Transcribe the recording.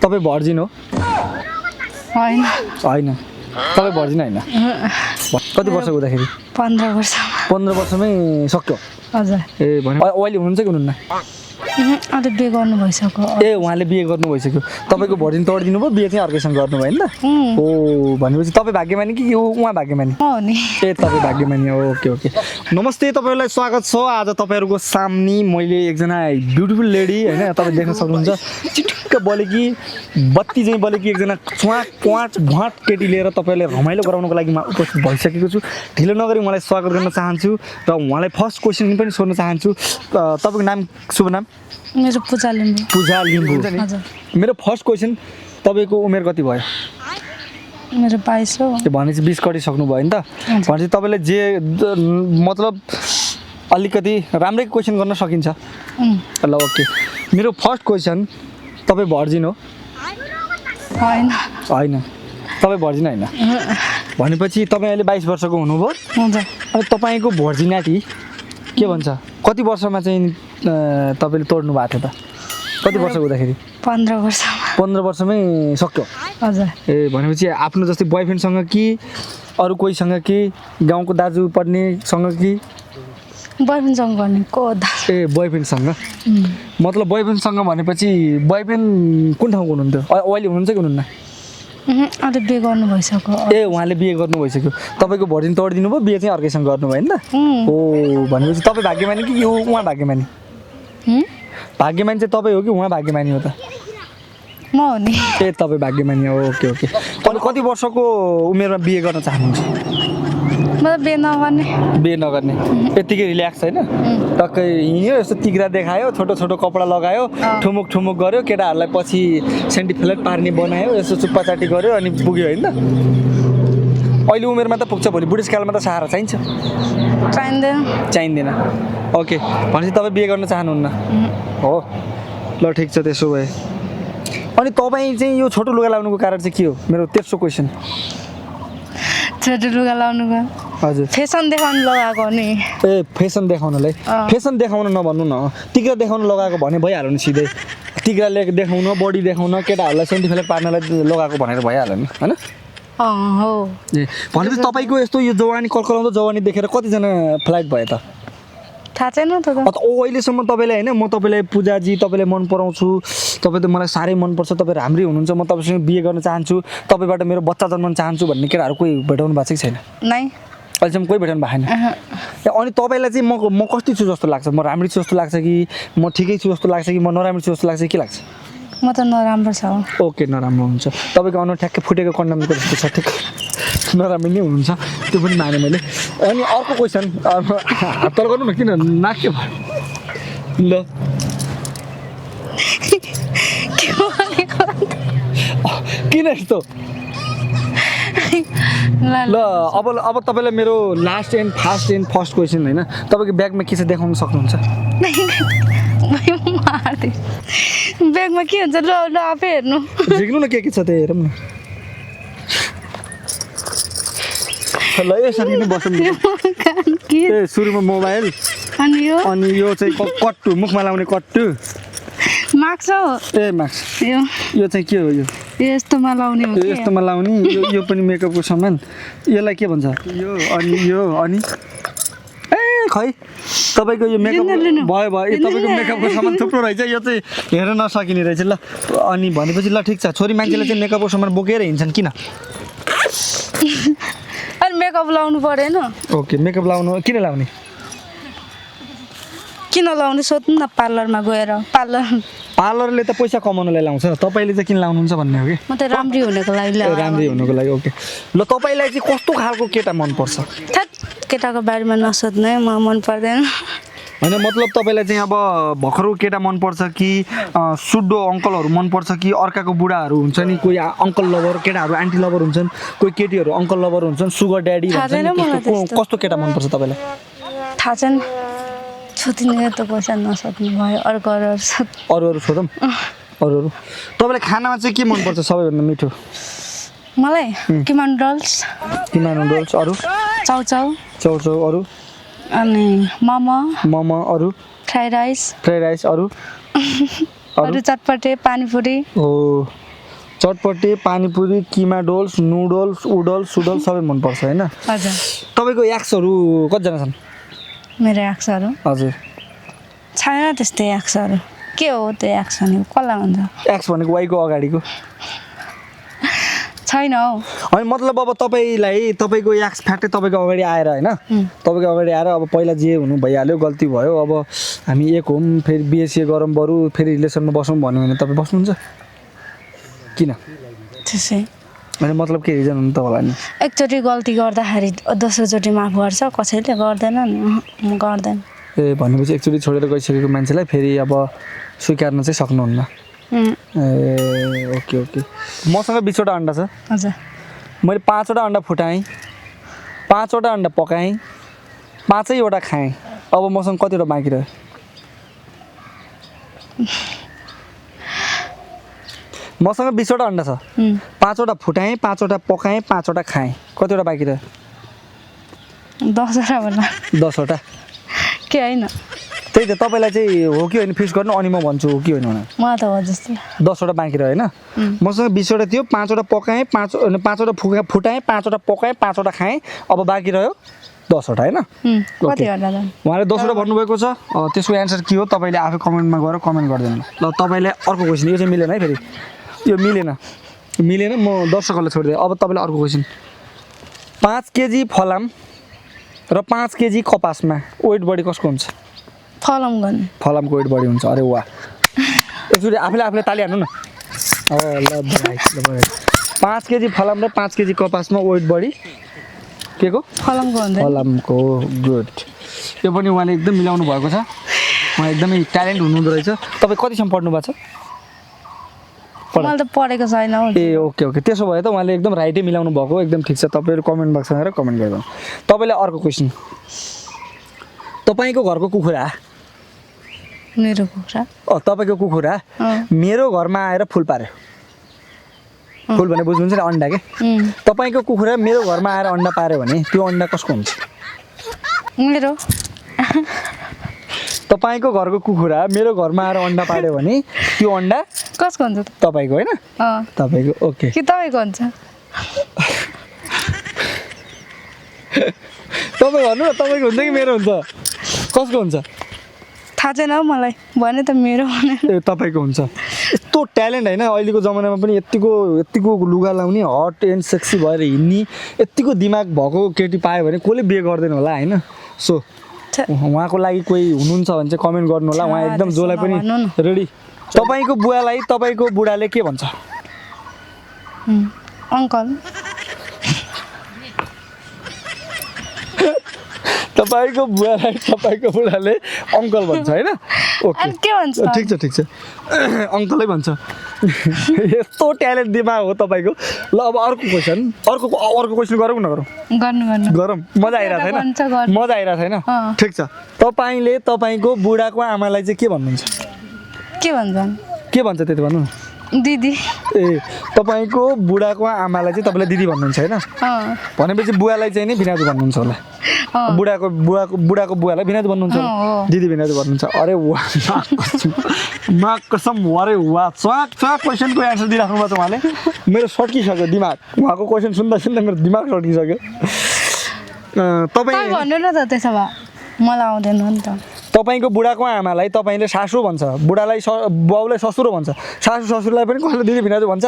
तपाईँ भर्जिन हो? होइन होइन तपाईँ भर्जिन होइन। कति वर्ष हुँदाखेरि? 15 वर्ष 15 वर्षमै सक्यो? हजुर ए भने अहिले हुनुहुन्छ कि हुनुहुन्न? अन्त बिहे गर्नु भइसक्यो। ए उहाँले बिहे गर्नु भइसक्यो। तपाईँको भर्जिन तोडिदिनु भयो, बिहे चाहिँ अर्कैसँग गर्नुभयो नि त? ओ भनेपछि तपाईँ भाग्यमानी कि उहाँ भाग्यमानी? हो नि। ए तपाईँ भाग्यमानी हो। ओके ओके नमस्ते, तपाईँहरूलाई स्वागत छ। आज तपाईँहरूको सामने मैले एकजना ब्युटिफुल लेडी होइन तपाईँ देख्न सक्नुहुन्छ, चिटिक्क बलेकी बत्ती चाहिँ बलेकी एकजना च्वाक क्वाँच भुवाट केटी लिएर तपाईँले रमाइलो गराउनको लागि म उपस्थित भइसकेको छु। ढिलो नगरी मलाई स्वागत गर्न चाहन्छु र उहाँलाई फर्स्ट क्वेसन पनि सोध्न चाहन्छु। तपाईँको नाम, शुभ नाम? मेरो पूजा लिम्बू। पूजा लिम्बू। मेरो फर्स्ट क्वेसन, तपाईँको उमेर कति भयो? मेरो 22 हो। भनेपछि 20 कटिसक्नु भयो नि त। भनेपछि तपाईँले जे मतलब अलिकति राम्रै क्वेसन गर्न सकिन्छ ल। ओके मेरो फर्स्ट क्वेसन, तपाईँ भर्जिन हो? होइन होइन तपाईँ भर्जिन होइन। भनेपछि तपाईँ अहिले 22 वर्षको हुनुभयो। हुन्छ। अनि तपाईँको भर्जिनिटी के भन्छ? कति वर्षमा चाहिँ तपाईँले तोड्नु भएको थियो त? कति वर्ष हुँदाखेरि? 15 वर्ष 15 वर्षमै सक्यो? हजुर। ए भनेपछि आफ्नो जस्तै बोयफ्रेन्डसँग कि अरू कोहीसँग कि गाउँको दाजु पढ्नेसँग कि? बोयफ्रेन्डसँग गर्ने को दा? ए बोयफ्रेन्डसँग। मतलब बोयफ्रेन्डसँग भनेपछि बोयफ्रेन्ड कुन ठाउँको हुनुहुन्थ्यो? अहिले हुनुहुन्छ कि हुनुहुन्न? अन्त बिहे गर्नु भइसक्यो। ए उहाँले बिहे गर्नु भइसक्यो। तपाईँको भर्जिन तोडिदिनु भयो, बिहे चाहिँ अर्कैसँग गर्नुभयो नि त? ओ भनेपछि तपाईँ भाग्यमानी कि उहाँ भाग्यमानी? भाग्यमानी चाहिँ तपाईँ हो कि उहाँ भाग्यमानी हो त? म हो नि। ए तपाईँ भाग्यमानी हो। ओके ओके अनि कति वर्षको उमेरमा बिहे गर्न चाहनुहुन्छ? मतलब बिहे नगर्ने। बिहे नगर्ने, यत्तिकै रिल्याक्स होइन? टक्कै हिँड्यो, यस्तो तिग्रा देखायो, छोटो छोटो कपडा लगायो, ठुमुक ठुमुक गऱ्यो, केटाहरूलाई पछि सेन्टिफ्लेट पार्ने बनायो, यसो चुप्पाचाटी गऱ्यो अनि पुग्यो होइन? अहिले उमेरमा त पुग्छ, भोलि बुढेसकालमा त सहारा चाहिन्छ? चाहिँदैन। ओके भनेपछि तपाईँ बिहे गर्न चाहनुहुन्न हो? ल ठिक छ, त्यसो भए अनि तपाईँ चाहिँ यो छोटो लुगा लाउनुको कारण चाहिँ के हो? मेरो तेस्रो क्वेसन। छोटो लुगा लाउनुको? हजुर फेसन देखाउनु लगाएको नि। ए फेसन देखाउनलाई? फेसन देखाउन नभन्नु न, टिग्रा देखाउन लगाएको भने भइहाल्यो नि सिधै। टिग्राले देखाउन, बडी देखाउन, केटाहरूलाई सेन्टिफ्लेट पार्नलाई लगाएको भनेर भइहाल्यो नि होइन? हो। ए भनेपछि तपाईँको यस्तो यो जवानी कलकलाउँदो जवानी देखेर कतिजना फ्लाइट भयो त? थाहा छैन त। अहिलेसम्म तपाईँलाई होइन, म तपाईँलाई पूजाजी तपाईँलाई मन पराउँछु, तपाईँ त मलाई साह्रै मनपर्छ, तपाईँ राम्रै हुनुहुन्छ, म तपाईँसँग बिहे गर्न चाहन्छु, तपाईँबाट मेरो बच्चा जन्मन चाहन्छु भन्ने केटाहरू कोही भेटाउनु भएको छैन? नै अहिलेसम्म कोही भेटाउनु भएको छैन। अनि तपाईँलाई चाहिँ म कस्तो छु जस्तो लाग्छ? म राम्रै छु जस्तो लाग्छ कि म ठिकै छु जस्तो लाग्छ कि म नराम्रो छु जस्तो लाग्छ कि के लाग्छ? म त नराम्रो छ। ओके नराम्रो हुन्छ। तपाईँको अनुहार ठ्याक्कै फुटेको कन्डमको जस्तो छ, ठिक नराम्रो नै हुनुहुन्छ, त्यो पनि माने मैले। अनि अर्को क्वेसन, हात तल गर्नु न, किन नाक के भयो? ल किन यस्तो? ल अब तपाईँलाई मेरो लास्ट एन्ड फर्स्ट क्वेसन होइन, तपाईँको ब्यागमा के छ देखाउन सक्नुहुन्छ? ब्यागमा के हुन्छ? ल आफै हेर्नु। झिक्नु न के छ त्यही हेरौँ न। ल यसरी नै बस्नु। ए सुरुमा मोबाइल अनि यो चाहिँ कट्टु, मुखमा लाउने कट्टु। मास्क हो। ए मास्क। यो चाहिँ के हो? यो यस्तोमा लाउने हो। यस्तोमा लाउने, यो पनि मेकअपको सामान। यसलाई के भन्छ? यो अनि ए खै तपाईँको यो मेकअप भयो तपाईँको मेकअपको सामान थुप्रो रहेछ, यो चाहिँ हेर्न नसकिने रहेछ। ल अनि भनेपछि ल ठिक छ, छोरी मान्छेले चाहिँ मेकअपको सामान बोकेर हिँड्छन् किन? अनि मेकअप लाउनु परेन? ओके मेकअप लाउनु किन लाउने? किन लाउने सोध्नु न, पार्लरमा गएर। पार्लरले त पैसा कमाउनलाई लाउँछ, तपाईँले चाहिँ किन लाउनुहुन्छ भन्ने हो कि? म त राम्री हुनको लागि। राम्री हुनुको लागि। ओके ल तपाईँलाई चाहिँ कस्तो खालको केटा मनपर्छ? केटाको बारेमा नसोध्नु है, म मन पर्दैन। होइन मतलब तपाईँलाई चाहिँ अब भर्खरको केटा मनपर्छ कि सुड्डो अङ्कलहरू मनपर्छ कि अर्काको बुढाहरू हुन्छ नि, कोही अङ्कल लभर, केटाहरू आन्टी लभर हुन्छन्, कोही केटीहरू अङ्कल लभर हुन्छन्, सुगर ड्याडी भन्छन्, कस्तो केटा मनपर्छ तपाईँलाई? थाहा छैन, सोध्ने त पैसा नसोध्नु भयो। अरू सोधौँ। अरू तपाईँलाई खानामा चाहिँ के मनपर्छ सबैभन्दा मिठो? मलाई किमा नुडल्स। अरू? चाउचाउ। अरू? अनि मोमो। अरू? Fried rice. अरू? अरू चटपटे, पानीपुरी। हो चटपटे पानीपुरी किमा डोल्स नुडल्स उडल्स सुडल्स सबै मनपर्छ होइन हजुर तपाईँको एक्सहरू कतिजना छन् मेरो एक्सहरू हजुर छैन त्यस्तै एक्सहरू के हो त्यो एक्स भनेको कसलाई भन्छ एक्स भनेको वाइको अगाडिको छैन हौ होइन मतलब अब तपाईँको एक्स फ्याक्टै तपाईँको अगाडि आएर होइन तपाईँको अगाडि आएर अब पहिला जे हुनु भइहाल्यो गल्ती भयो अब हामी एक हौँ फेरि बिएसए गरौँ बरु फेरि रिलेसनमा बसौँ भन्यो भने तपाईँ बस्नुहुन्छ किन त्यसै होइन मतलब के रिजन हुनु तपाईँलाई नि एकचोटि गल्ती गर्दाखेरि दोस्रोचोटि माफ गर्छ कसैले गर्दैन नि म गर्दैन ए भनेपछि एकचोटि छोडेर गइसकेको मान्छेलाई फेरि अब स्वीकार्न चाहिँ सक्नुहुन्न ए ओके ओके मसँग 20वटा अन्डा छ हजुर मैले 5वटा अन्डा फुटाएँ 5वटा अन्डा पकाएँ 5वटा खाएँ अब मसँग कतिवटा बाँकी रह्यो मसँग 20वटा अन्डा छ 5वटा फुटाएँ 5वटा पकाएँ 5वटा खाएँ कतिवटा बाँकी रह्यो 10वटा होला 10वटा के होइन त्यही त तपाईँलाई चाहिँ हो कि होइन फिक्स गर्नु अनि म भन्छु हो कि होइन भनेर मलाई त हो जस्तो 10वटा बाँकी रह्यो होइन मसँग 20वटा थियो 5वटा पकाएँ 5वटा फुटाएँ 5वटा पकाएँ 5वटा खाएँ अब बाँकी रह्यो 10वटा होइन कतिवटा त उहाँले 10वटा भन्नुभएको छ त्यसको एन्सर के हो तपाईँले आफै कमेन्टमा गएर कमेन्ट गरिदिनु ल तपाईँलाई अर्को क्वेसन यो चाहिँ मिलेन है फेरि यो मिलेन म दर्शकहरूलाई छोडिदिएँ अब तपाईँलाई अर्को क्वेसन 5 केजी फलाम र 5 केजी कपासमा वेट बढी कसको हुन्छ फलम गर्ने फलामको वेट बढी हुन्छ अरे वाह एकचोटि आफूले ताली हान्नु न ल 5 केजी फलाम र 5 केजी कपासमा वेट बढी के को फलमको हुन्छ फलामको गुड यो पनि उहाँले एकदम मिलाउनु भएको छ उहाँ एकदमै ट्यालेन्ट हुनुहुँदो रहेछ तपाईँ कतिसम्म पढ्नु भएको छ मैले त पढेको छैन हौ ए ओके त्यसो भए त उहाँले एकदम राइटै मिलाउनु भएको एकदम ठिक छ तपाईँहरू कमेन्ट बक्समा गएर कमेन्ट गरिदिनु तपाईँलाई अर्को क्वेसन तपाईँको घरको कुखुरा मेरो कुखुरा तपाईँको कुखुरा मेरो घरमा आएर फुल पार्यो फुल भने बुझ्नुहुन्छ नि अन्डा के तपाईँको कुखुरा मेरो घरमा आएर अन्डा पार्यो भने त्यो अन्डा कसको हुन्छ मेरो तपाईँको घरको कुखुरा मेरो घरमा आएर अन्डा पार्यो भने त्यो अन्डा कसको हुन्छ त तपाईँको होइन तपाईँको ओके कि तपाईँको हुन्छ तपाईँ भन्नु न तपाईँको हुन्छ कि मेरो हुन्छ कसको हुन्छ थाहा छैन हौ मलाई भने त मेरो भने ए तपाईँको हुन्छ यस्तो ट्यालेन्ट होइन अहिलेको जमानामा पनि यत्तिको लुगा लाउने हट एन्ड सेक्सी भएर हिँड्ने यत्तिको दिमाग भएको केटी पायो भने कसले बिहे गर्दैन होला होइन सो उहाँको लागि कोही हुनुहुन्छ भने चाहिँ कमेन्ट गर्नु होला उहाँ एकदम जसलाई पनि रेडी तपाईँको बुवालाई तपाईँको बुढाले के भन्छ अङ्कल तपाईँको बुवालाई तपाईँको बुढाले अङ्कल भन्छ होइन ओके अनि के भन्छ ठिक छ अङ्कलै भन्छ यस्तो ट्यालेन्ट दिमाग हो तपाईँको ल अब अर्को क्वेसन गरौँ न गरौँ मजा आइरहेको छैन ठिक छ तपाईँले तपाईँको बुढाको आमालाई चाहिँ के भन्नुहुन्छ के भन्छ त्यति भन्नु दिदी ए तपाईँको बुढाको आमालाई चाहिँ तपाईँले दिदी भन्नुहुन्छ होइन भनेपछि बुवालाई चाहिँ नि भिनाजु भन्नुहुन्छ होला बुढाको बुवालाई भिनाजु भन्नुहुन्छ दिदी भिनाजु भन्नुहुन्छ अरे वाह कसम अरे वाह च्वाक क्वेसनको एन्सर दिइराख्नु भएको छ उहाँले मेरो सड्किसक्यो दिमाग उहाँको क्वेसन सुन्दा मेरो दिमाग सड्किसक्यो तपाईँ भन्नु न त त्यसो भए मलाई आउँदैन नि त तपाईँको बुढाको आमालाई तपाईँले सासु भन्छ बुढालाई बाउलाई ससुरो भन्छ सासु ससुरलाई पनि कसैले दिदी भिनाजु भन्छ